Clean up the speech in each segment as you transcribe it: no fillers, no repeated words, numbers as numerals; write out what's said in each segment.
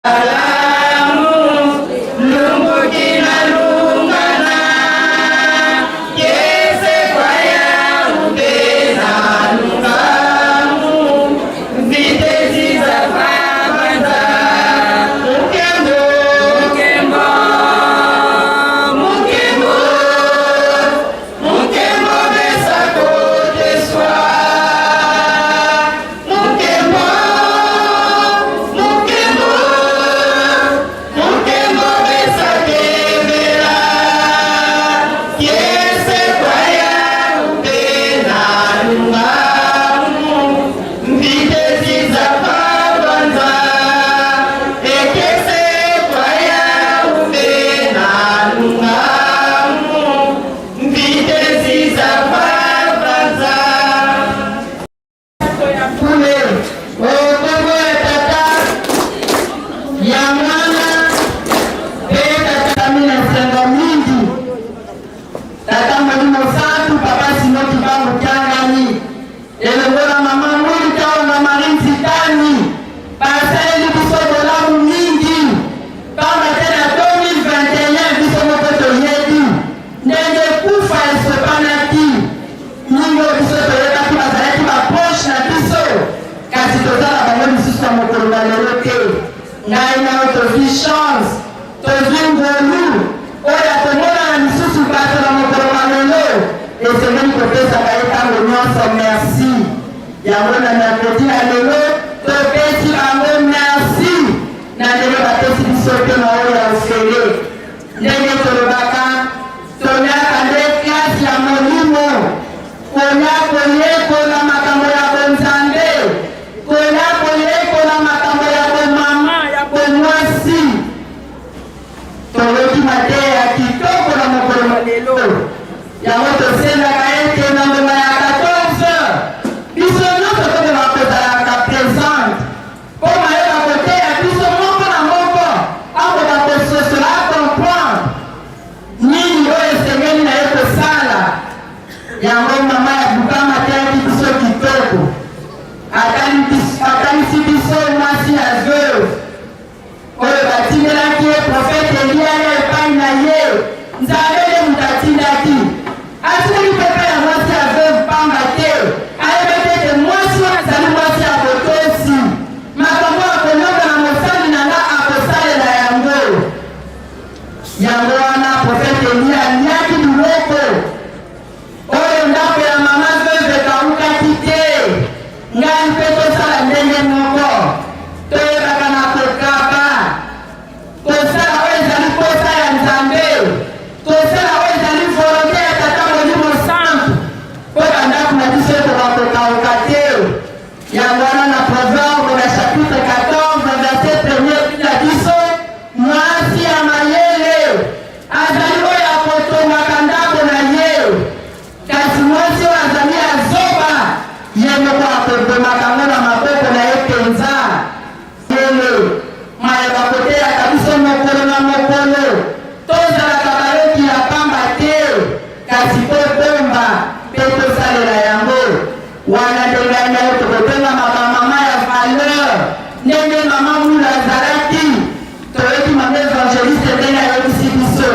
Malamu, lumbuki na lungana, kiese kwaya ube na lungamu, mvite ziza pabanza, mukembo, mukembo, mukembo, mukembo besa koteswa, mukembo, mukembo, mukembo besa kebela, kiese kwaya ube na lungamu, mvite ziza pabanza, ekese kwaya ube na lungamu, mvite ziza pabanza. Kule okombo ya Tata, ya Mwana mpe Tatami na esengo mingi. Tata Molimo Santu, Papa Simon Kimbangu Kiangani elongo na Mama Mwilika na Marie Nzitani basaleli biso bolamu mingi, pamba te na 2021 biso moko toyebi ndenge kufa esopanaki mingi. Oyo biso toyebaki bazalaki baproche na biso, kasi toza na bango lisusu na mokolo na lelo te. Ngai nao tozwi chance, tozwi ngolu oyo ya komonana lisusu bato na mokolo na lelo. Esengeli kopesaka ye ntango nyonso merci. Yango na mercredi na lelo topesi bango merci na ndenge bapesi biso te na oyo ya ofele. Ndenge tolobaka, toliaka nde klase ya molimo, koya koyekola makambo ya bonzambe, koya koyekola makambo ya bomama, ya bomwasi. Toyoki mateya ya kitoko na mokolo na lelo. Yango tosengaka ete na ngonga ya 14 biso nyonso tokoka kozalaka présente, mpo mayeba koteya biso moko na moko akoka kososola, acomprendre nini oyo esengeli na ye kosala. Yango mama ya Bukama ateyaki biso kitoko, akanisi biso mwasi ya veuve oyo batindelaki ye prophète Eliya ya epai na ye. Nzambe nde moto atindaki, atindaki mpe ya mwasi ya veuve, pamba te ayebaki ete mwasi wana azali mwasi ya botosi. Makambo akolonga na mosali na nga, akosalela yango. Yango wana prophète Eliya aliaki biloko oyo, ndako ya mama veuve ekaukaki te. Ngai mpe tosala ndenge moko, toyebaka na kokaba, kosala oyo ezali posa ya Nzambe, kosala oyo ezali volonté ya Tata Molimo Santu, mpo bandako na biso ekoka kokauka te. Yango wana na Proverbe na chapitre 14, verset premier, na biso mwasi ya mayele azali oyo akotongaka ndako na ye, kasi mwasi oyo azali ya zoba, ye moko akobomaka ngo na maboko na ye mpenza. Yele mayeba koteyaka biso mokolo na mokolo, tozalaka bayoki ya pamba te, kasi tobomba mpe tosalela yango. Wana nde ngai na yo tokotengama bamama ya valeur, ndenge mama Mula azalaki. Toyoki mama évangéliste ndenge ayebisi biso,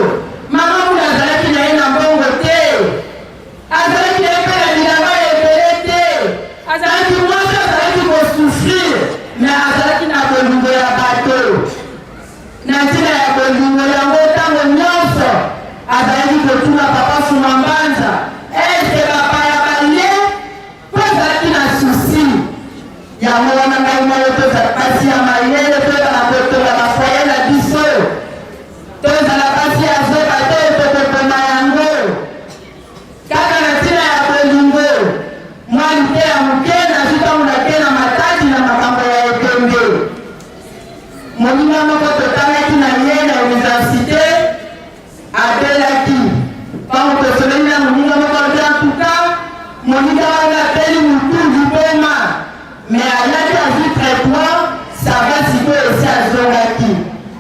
mama Mula azalaki na ye na mbongo te, azalaki na ye mpe na bilamba ya ebele te, azalaki mwasi azalaki kosouffrir, mais azalaki na bolingo ya bato. Na ntina ya bolingo yango, ntango nyonso azalaki kotuna papa Sumambanza ete bapaya balie, mpo azalaki na souci. Yango wana ngai moko, tozala basi ya mayele, toyebaka kotonga bafoyer na biso. Tozala basi ya zoba te, tokoboma yango. Kaka na ntina ya bolingo, mwa liteya moke nazwi ntango nake na Matadi na makambo ya ebembe. Moninga moko totangaki na ye na université abelaki. Ntango tosoleli na moninga moko, alobi antuka moninga wana abeli motu, liboma, mais ayaki, azwi traitement, ça va, sikoyo esi azongaki.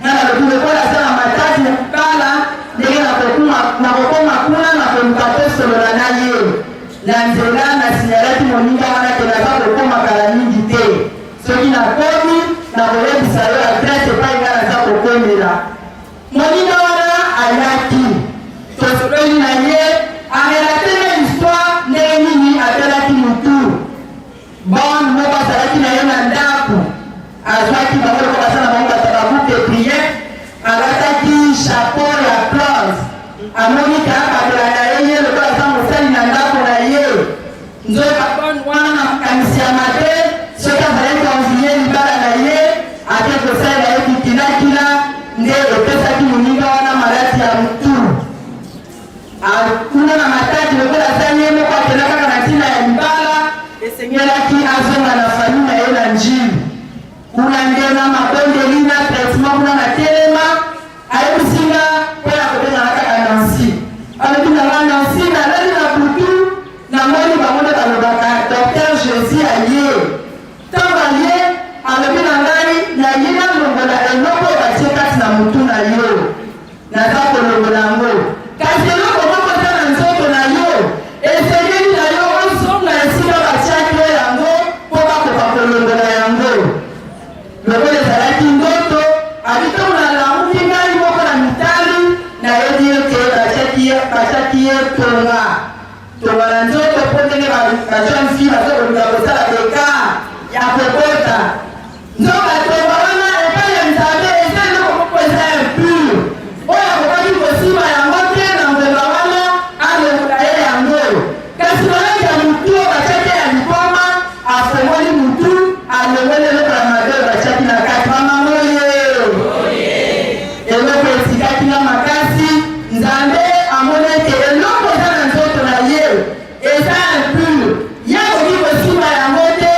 Nga nalobi lokola aza na Matadi na bala, ndenge nakokoma kuna, nakoluka tosolola na ye. Na nzela nasinyalaki moninga wana ke naza kokoma kala mingi te, soki nakomi nakoyebisa yo adresse epai. Moninga wana ayaki, tosololi na ye, a relater nga histoire ndenge nini abelaki mutu. Bonne moko azalaki na ye na ndaku, azwaki bango lokola baza na bango bato ya ba groupe de prière, alataki chapeau ya close, amoni ke abandela na ye ye lokola aza mosali na ndako na ye. Nzoka bonne wana na makanisi ya mabe, soki azalaki ko envier libala na ye, ake kosalela ye bikilakila, nde epesaki moninga wana maladi ya mutu. Kuna na Matadi, lokola aza ye moko akenda kaka na ntina ya libala, esengelaki azonga na famille na ye na Ndjili. Kuna nde na mabondeli na traitement kuna na telema, ayebisi nga mpo ya kobenga nga kaka Nancy. Alobi na nga, Nancy, nalali na butu, namoni bango nde balobaka Docteur Jesus aye. Ntango aye, alobi na ngai, naye nalongola eloko oyo batie kati na motu na yo. Naza kolongola yango. Kasi eloko moko eza na nzoto na yo, esengeli na yo ozonga esika batiaki yo yango mpo bakoka kolongola yango. Lokola ezalaki ndoto, abi ntango nalamuki ngai moko na mitali, nayebi ete batiaki ye tonga. Tonga na nzoto mpo ndenge ba jeune fille baza koluka kosala deka ya kobota. Nzoka tonga wana epai ya Nzambe eza eloko moko eza impur oyo akokaki kosimba yango te na ngonga wana alongola ye yango. Kasi maladi ya mutu oyo batiaki ye ya liboma, afongoli mutu, alongoli eloko ya mabe oyo batiaki na kati. Mama oye! Eloko etikaki nga makasi, Nzambe amoni ete eloko eza na nzoto na ye eza impur, ye akoki kosimba yango te,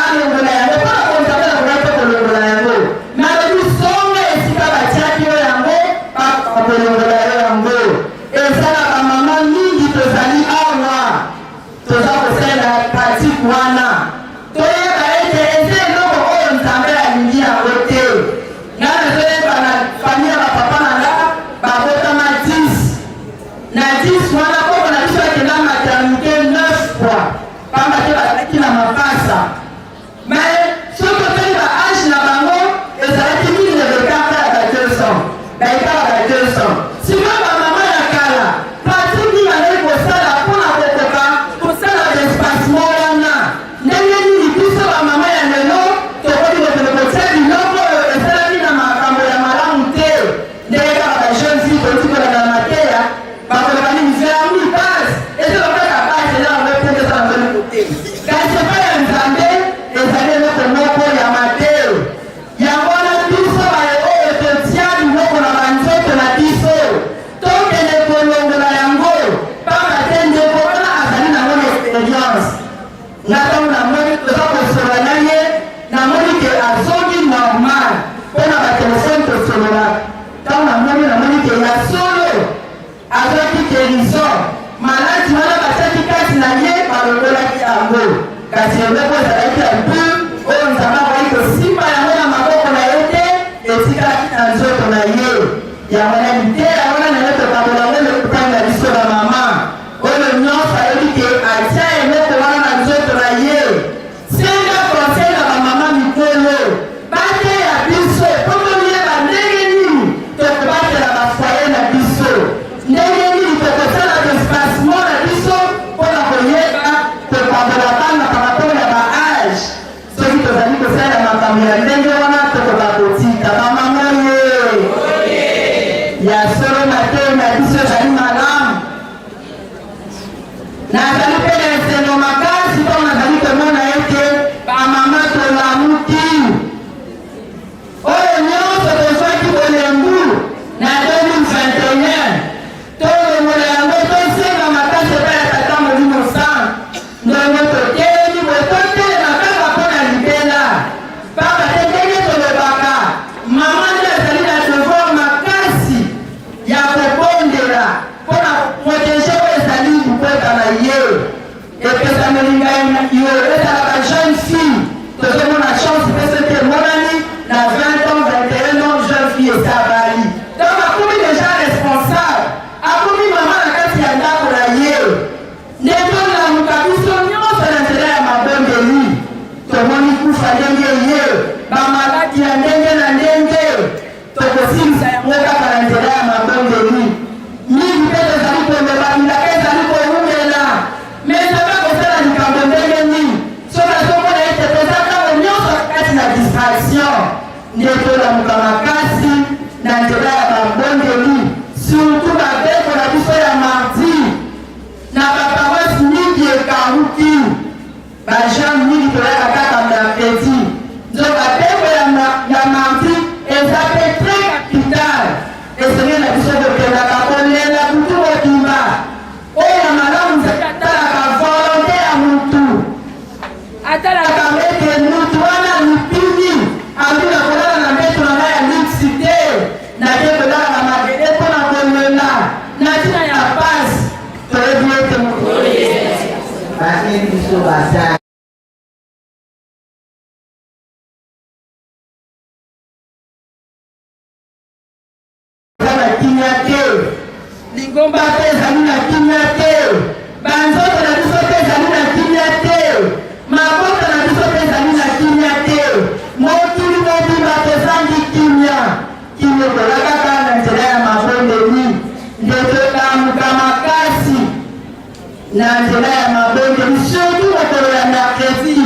alongola yango. Mpo na konzambe nakokaki te kolongola yango. Mais alobi zonga esika batiaki yo yango, bakoka kolongola yo yango. Eza na ba mama mingi tozali awa toza kosalela pratique wana. Toyeba ete eza eloko oyo Nzambe alingi yango te. Nga nazoyeba na famille ya ba papa na nga babotama 10 na 10 wana koko na biso akenda maternité 9 fois pamba te bazalaki na mapasa mais soki otali ba age na bango ezalaki mingi na bekaka ya ba 200 baekaka ba 200 sikoyo ba mama ya kala pratique nini bazali kosala mpona kokoka kosala ba espacement wana Ndenge nini biso bamama ya lelo tokoki kokende kotia biloko oyo esalami na makambo ya malamu te? Ndenge kaka ba jeune fille touti kolanda na mateya bakoloba nini vernis base eza kaka base eza yango te eza yango eloko te, kasi epai ya Nzambe ezali eloko moko ya mabe. Yango wana biso baye oyo totia biloko na banzoto na biso tokende kolongola yango, pamba te ndeko wana azali nango na experience. Nga tango namoni toza kosolola na ye, namoni ke azongi normal mpo na ba telephone tosololaka. Tango namoni, namoni ke ya solo azwaki guerison, maladi wana batiaki kati na ye balongolaki yango, kasi eloko ezalaki ya pur oyo Nzambe akoki kosimba yango na maboko na ye te, etikalaki na nzoto na ye. Yango wana liteya wana naye tokabola yango epai na biso ba mama. Oyo nionso ayebi ke atia eloko wana na nzoto na ye, senga conseil na ba mama mikolo bateya biso po toyeba ndenge nini tokobatela ba foyer na biso, ndenge nini tokosala espacement na biso pona koyeba kokabola bana par rapport ya ba age. Soki tozali kosalela makambo ya ndenge wana, tokoka kotika ba mama ye ya solo. Mateyo na biso ezali malamu. Nazali mpe na esengo makasi ntango nazali komona ete bamama tolamuki. Oyo nyonso tozwaki bolembu na 2021, tolongola yango, tosenga makasi epai ya Tata Molimo Santu. Ndongo totelemi boye, totelema kaka mpo na libela, pamba te ndenge tolobaka, mama nde azali na devoir makasi ya kobondela mpo na koproteger oyo ezali libota na ye. Epesameli ngai na yo, ezala ba jeune fille, tozomona chance mpe soki emonani na 20 ans, 21 ans, jeune fille esi abali, donc akomi deja responsable, akomi mama na kati ya ndako na ye. Nde tolamuka biso nyonso na nzela ya mabondeli. Tomoni kufa ndenge eye, bamaladi ya ndenge na ndenge, tokosilisa yango kaka na nzela. biso kokendaka kolela butu mobimba. Oyo ya malamu Nzambe atalaka volonte ya mutu. Atalaka ete mutu wana alipimi, alobi nakolala na mbeto na ngai ya luxe te, nake kolala na mabele mpo na kolela na ntina ya pasi. Toyebi ete Bayebi biso baza eza na kimia te, lingomba mpe ezali na kimia te, banzoto na biso mpe ezali na kimia te, mabota na biso mpe ezali na kimia te, mokili mobimba tozangi kimia. Kimia ekoya kaka na nzela ya mabondeli, nde tolamuka makasi na nzela ya mabondeli, surtout mokolo ya mercredi.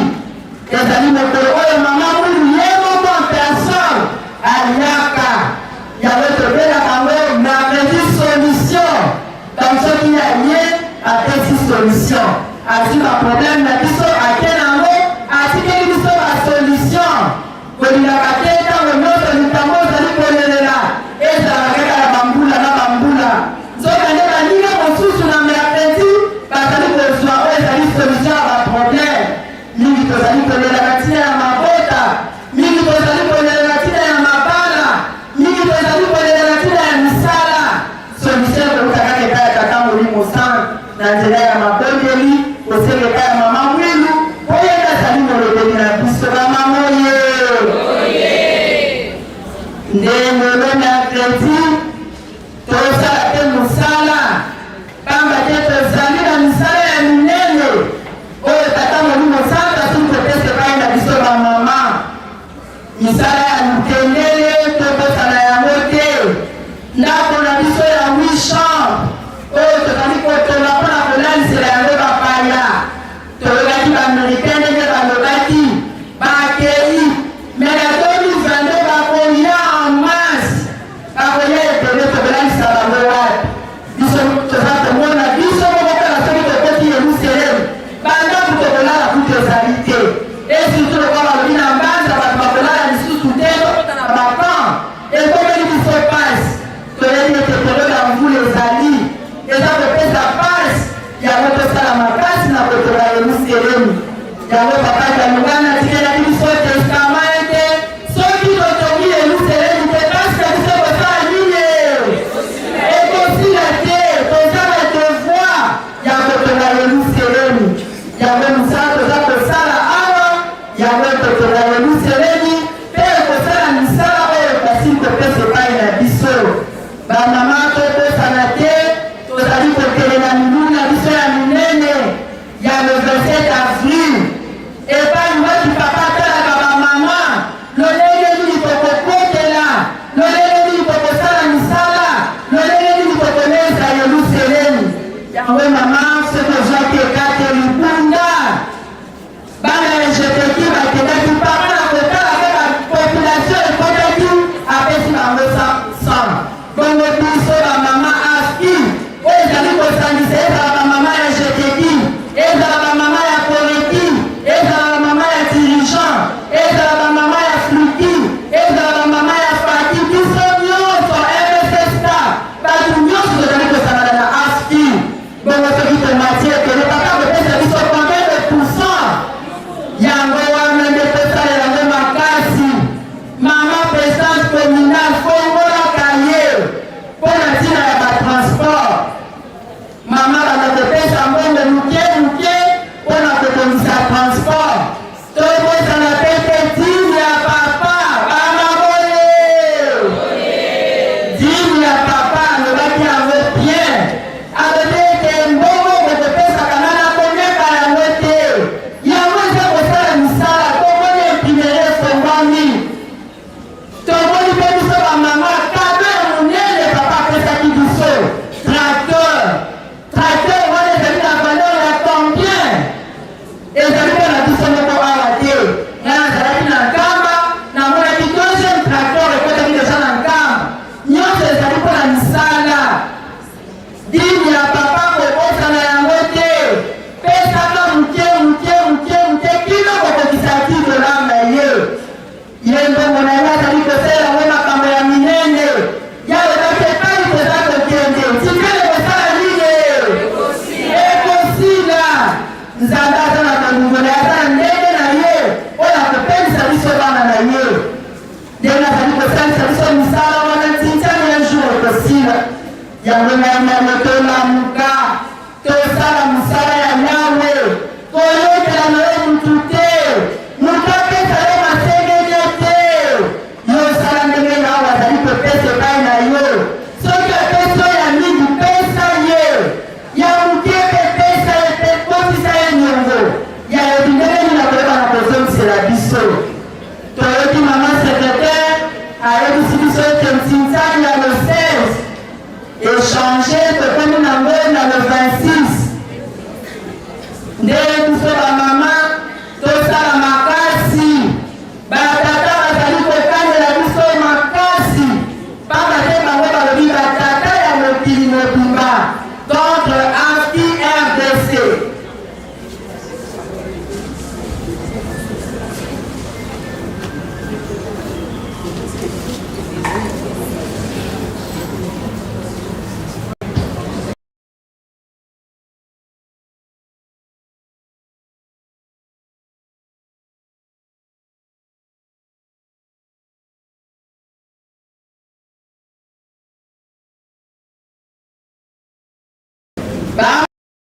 Ezali mokolo oyo mama Mulu ye moko en personne aliaka. Yango tobelaka yango mercredi solution. Donc soki aye apesi solution, azwi ba problème na biso ake nango, atikeli biso ba solution. Kolingaka te ntango nyonso likambo ozali kolelela ezala kaka ya bambula na bambula. Nzokande baninga mosusu na mercredi bazali kozwa oyo ezali solution ya ba problème. Mingi tozali kolela na ntina ya mabota, mingi tozali kolela na ntina ya mabala, mingi tozali kolela na ntina ya misala. Solution ekouta kaka epai ya Tata Molimo Santu na nzela ya mabondeli, kosenga epai ya Mama Mwilu mpo ye nde azali molobeli na biso. Bamama oye! Nde lelo mercredi tosala mpe mosala, pamba te tozali na misala ya minene oyo Tata Molimo Santu asili kopesa epai na biso bamama. Misala ya lutendele tobosana yango te. Ndako na biso ya huit chambre oyo tozali kotonga mpo na kolalisela yango bapaya. Toyokaki ba-Americain ndenge balobaki bakei, mais na 2022 bakoya en masse, bakoya ebele, tokolalisa bango wapi? Biso toza komona biso moko kaka soki tokoti Yerusalemu, bandako tokolala kutu ezali te. Et surtout lokola balobi na Mbanza bato bakolala lisusu te, tokota na ba camp, ekomeli biso pasi. Toyebi ete periode ya mvula ezali, eza kopesa pasi, yango tosala makasi na kotonga Yerusalemu. Yango papa Dialungana atikelaki biso testament ete soki totongi Yerusalemu te, pasi na biso ekosala nini? Ekosila te. Toza na devoir ya kotonga Yerusalemu. Yango mosala toza kosala awa, yango ekotonga Yerusalemi mpe ekosala misala oyo basili kopesa epai na biso. Bamama, tobosana te, tozali kokende na milulu na biso ya minene ya le 27 avril, epai wapi papa atalaka bamama lolenge nini tokokotela, lolenge nini tokosala misala, lolenge nini tokolesa Yelusalemi. Yango mama, soki ozwaki ekateli bunda, bana ya Jeteki bakendaki papa na kotala mpe ba population ekotaki, apesi bango 100. Bongo biso ba mama AFI oyo ezali kosangisa ezala ba mama ya Jeteki, ezala ba mama ya Kolabo. Yango ngai nano tolamuka, tosala mosala ya Yawe, koyokela na yo mutu te, moto apesa yo masengenya te. Yo sala ndenge Yawe azali kopesa epai na yo. Soki apesi yo ya mingi, pesa ye ya moke, mpe pesa ye mpe kotisa ye niongo ya yebi ndenge nini akoyeba na kozongisela biso. Toyoki mama secretaire ayebisi biso ete ntinzani ya le 16 echange, tokomi nango na le 26. Nde biso bamama tosala makasi, batata bazali kokangela biso makasi, pamba te bango balobi batata ya mokili mobimba contre AFI RDC. Ba